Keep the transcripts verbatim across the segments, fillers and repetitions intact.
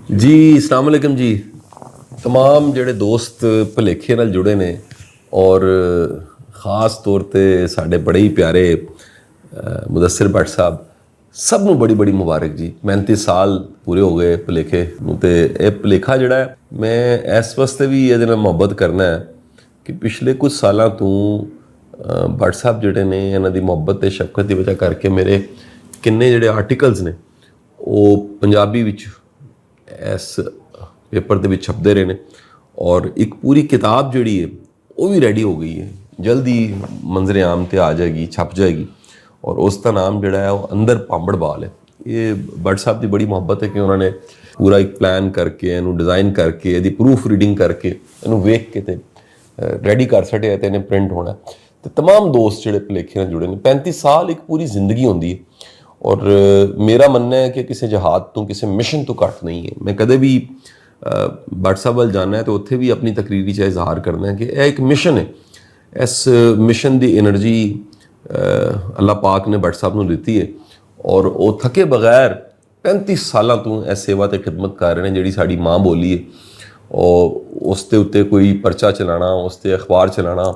جی، السلام علیکم جی۔ تمام جڑے دوست بھلیکھے نال جڑے نے، اور خاص طور تے ساڈے بڑے ہی پیارے، اہ، مدثر بٹ صاحب، سب نوں بڑی بڑی مبارک جی۔ پینتی سال پورے ہو گئے بھلیکھے نوں۔ تے اے بھلیکھا جڑا ہے، میں اس واسطے بھی یہ محبت کرنا ہے کہ پچھلے کچھ سالاں تو، اہ، بٹ صاحب جڑے نے، انہاں دی محبت تے شفقت دی وجہ کر کے میرے کنے جڑے آرٹیکلز نے، وہ پنجابی وچ اس پیپر دے وچ چھپدے رہے نے، اور ایک پوری کتاب جڑی ہے، وہ بھی ریڈی ہو گئی ہے۔ جلد ہی منظر عام تے آ جائے گی، چھپ جائے گی، اور اس دا نام جڑا ہے، وہ اندر پامبڑ بال ہے۔ یہ بٹ صاحب دی بڑی محبت ہے کہ انہوں نے پورا ایک پلان کر کے، اینوں ڈیزائن کر کے، ایدی پروف ریڈنگ کر کے، اینوں ویکھ کے تے ریڈی کر سٹیا تے انہیں پرنٹ ہونا ہے۔ تے تمام دوست جڑے بھلیکھے نال جڑے نے، پینتی سال ایک پوری زندگی ہوندی ہے۔ اور میرا مننا ہے کہ کسی جہاد تو، کسی مشن تو گھٹ نہیں ہے۔ میں کدے بھی، اہ، بٹ صاحب ول جانا ہے تو اتھے بھی اپنی تقریر وچ اظہار کرنا ہے کہ اے ایک مشن ہے۔ اس مشن دی انرجی، اہ، اللہ پاک نے بٹ صاحب نوں دتی ہے، اور وہ تھکے بغیر پینتی سالاں تو اس سیوا تے خدمت کر رہے ہیں، جڑی ساڈی ماں بولی ہے۔ اور اس تے اتے کوئی پرچہ چلانا، اس تے اخبار چلانا،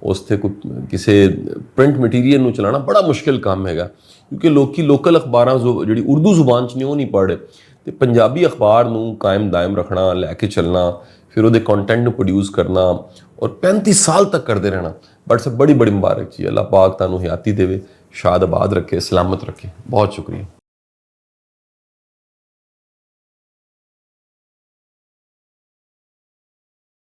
اس تے کوئی کسے پرنٹ مٹیریل نوں چلانا بڑا مشکل کام ہے گا، کیونکہ لوکی لوکل اخباراں زو-، جڑی اردو زبان چ نے، وہ نہیں پڑھ رہے۔ تے پنجابی اخبار نوں قائم دائم رکھنا، لے کے چلنا، پھر وہ کنٹینٹ نوں پروڈیوس کرنا، اور پینتی سال تک کردے رہنا۔ بٹ صاحب، بڑی بڑی مبارک جی، اللہ پاک تانوں حیاتی دے، شاد آباد رکھے، سلامت رکھے۔ بہت شکریہ۔